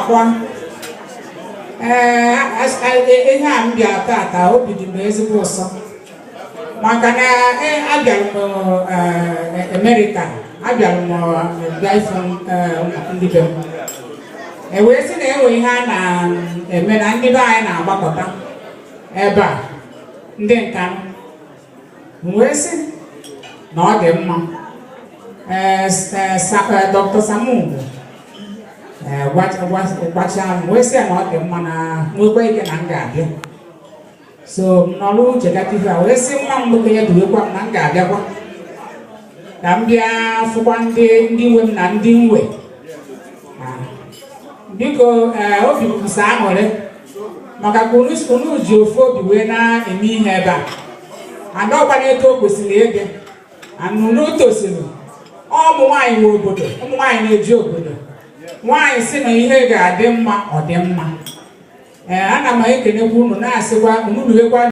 Akwa. Ee, ihe a m bịa tata, obi dị m ezigbo ụsọ maka na abịara m Amerịka, abịara m bịa ịfụ ndị be m. E wee sị na enwe ihe a na-eme na ndị be anyị na-agbakọta ebe a, ndị Nkanụ. M wee sị na ọ dị mma. Ee, Dr. Samugwu gwacha m, wee sị ya na ọ dị mma, na nwekwa ike na m ga-abịa. So m nọrọ uche gata ife a, wee sị nwa m nwoke ya duwekwa m na m ga-abịakwa ka m bịa fụkwa ndị nwe m na ndị nwe. Biko, ee, obi m sọ aṅụrị maka ka unu ji ofu obi wee na-eme ihe ebe a. And ọkwana etu o kwesịrị ịdị. And unu tosiri ụmụ nwaanyị nwe obodo, ụmụ nwaanyị na-eji obodo. Nwaanyị si na ihe ga-adị mma, ọ dị mma. Ee, ana m ekenekwa unu, na-asịkwa unu ruwekwa.